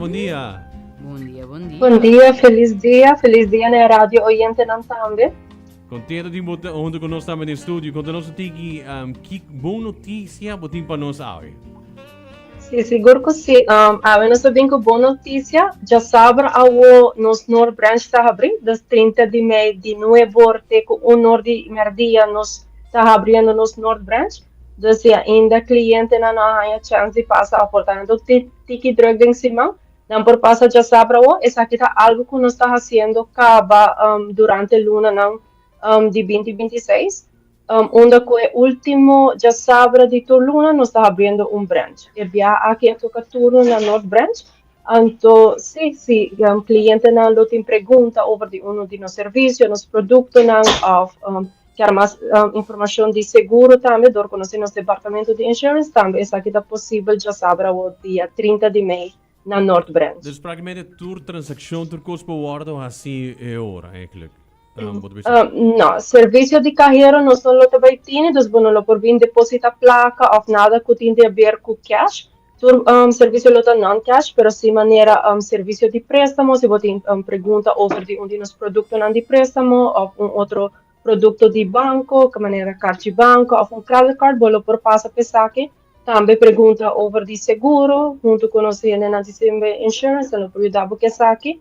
Bon dia. Bon dia, bon dia. Bon dia, feliz dia, feliz dia na radio oyentenan tambe. Contento di bo ta hunto cu nos tambe den studio. Conta nos un tiki um, ki bon noticia bo tin pa nos awe. Si, sigur cu si. Um, awe nos ta bin cu bon noticia. Djasabra awo nos Noord Branch ta habri. Dus 30 di mei di nuebe or te cu un or di merdia nos ta habriendo nos Noord Branch. Dus si ainda clientenan no a haña chance di pasa of por ta nan tiki druk den siman, nan por pasa djasabra awo. Esaki ta algo cu nos ta haciendo caba durante lunanan di binti binti seis, unda cu e ultimo djasabra di tur luna nos ta habriendo un branch. E biaha aki a toca turno na North Branch. Anto si, si clientenan lo tin pregunta over di uno di nos servicio, nos productonan of Kier mas informacion di seguro tambe dor conoce nos departamento di insurance tambe esaki ta posibel djasabra awor dia 30 di mei na Noord Branch. Dus prakticamente tur transaccion tur cos por wordo haci e ora eigenlijk? Bo ta bisa? No, servicio di cahero nos no lo ta bay tini dus bo no lo por bin deposita placa of nada cu tin di haber cu cash. Tur servicio lo ta non-cash pero si manera servicio di prestamo si bo tin pregunta over di un di nos productonan di prestamo of un otro producto di banco manera carchi banco of un credit card bo lo por pasa pa esaki. Tambe pregunta over di seguro hunto cu nos hendenan di CMB Insurance nan lo por yuda bo cu esaki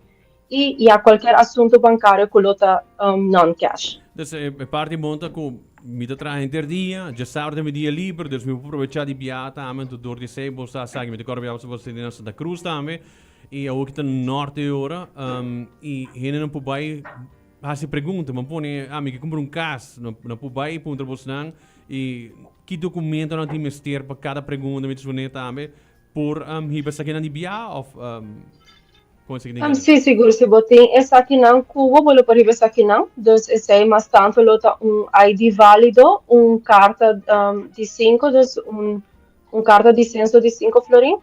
y ya cualkier asunto bancario cu lo ta non-cash. Dus e parti bon ta cu mi ta traha henter dia, djasabra ta mi dia liber, dus mi por probecha di biaha tambe, anto dor di esey bo sa sa mi ta corda biaha pasobra bo ta na Santa Cruz tambe, y awor ki ta norte e ora, y hendenan por bay haci pregunta, bo pone, ah mi ke cumpra un cas, nan por bay puntra bosnan, y ki documentonan tin mester pa cada pregunta, mi ta supone tambe por hiba esakinan di biaha of con esaki Um, sí, sigur, si bo tin esakinan ku bo, bo lo por hiba esakinan. Dus esei mas tantu lo ta un ID válido, un karta um, di sinku, dus un, un karta di senso di sinku florin.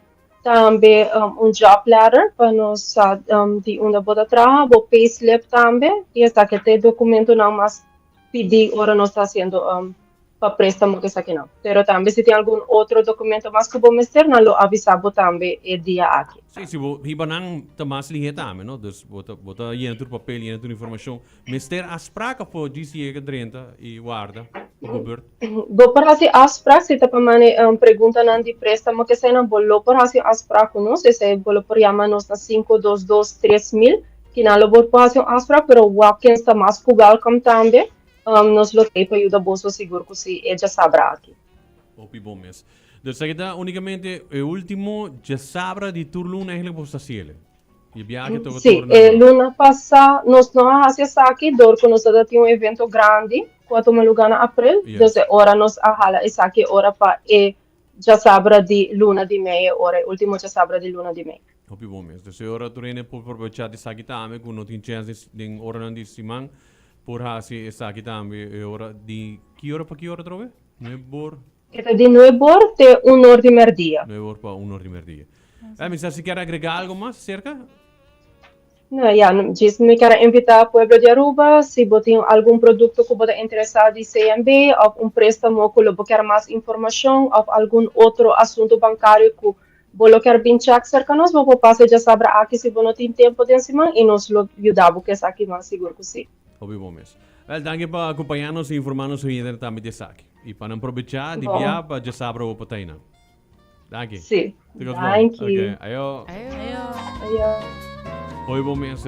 Tambe um, un job letter pa nos sa um, di unda bo ta traha, bo payslip tambe. I esaki ta e dokumentonan mas pidi ora nos ta hasiendo um, pa préstamo ku esakinan. Pero tambe si tin algun otro documento mas ku bo mester, nan lo avisa bo tambe e dia aki. Sí, si bo hiba nan ta mas lihé tambe, no? Dus bo ta bo ta yena tur papel, yena tur informashon. Mester afsprak of por djis yega drenta i warda pa bo beurt? Bo por hasi afsprak si ta pa mane preguntanan di préstamo ke eseinan bo lo por hasi un afsprak ku nos. Esei bo lo por yama nos na 522 3000 kinan lo bo por hasi un afsprak, pero walk-ins ta mas ku welcome tambe. Nos lo t'ei pa yuda boso sigur ku si e djasabra aki. Hopi bon mes. Dus esaki ta unicamente e ultimo djasabra di tur luna eigenlijk boso ta hasiel. E biaha toca Sí, tur na e luna pasá nos no a hasi esaki dor ku nos tabata tin un evento grandi ku a tuma lugá na april. Yes. Dus e ora nos a hala esaki e ora pa e djasabra di luna di mei e ora e ultimo djasabra di luna di mei. Hopi bon mes. Dus e ora tur hende por probecha di esaki tambe ku no tin chèns den oranan di siman. Por hasi esaki tambe e ora di ki ora pa ki ora atrobe? Nuebor? E ta di nuebor te un or di merdia. Nuebor pa un or di merdia. Eh, mi sa si kier agrega algo mas acerca? No, ya, djis mi kier a invita pueblo di Aruba, si bo tin algun producto cu bo ta interesa di CMB of un prestamo cu lo bo kier mas informacion of algun otro asunto bancario cu Bo lo kier bin chèk serka nos? Bo por pasa e djasabra aki si bo no tin tempu den siman i nos lo yuda bo ku esaki mas sigur ku si. Hopi bon mes. Wèl, danki pa akompañá nos i informá nos oyentenan tambe di esaki. I pa nan probechá di bia pa djasabra bo por ta einan. Danki. Si. Tur kos bon. Danki. Oke, ayo. Ayo. Ayo. Hopi bon mes.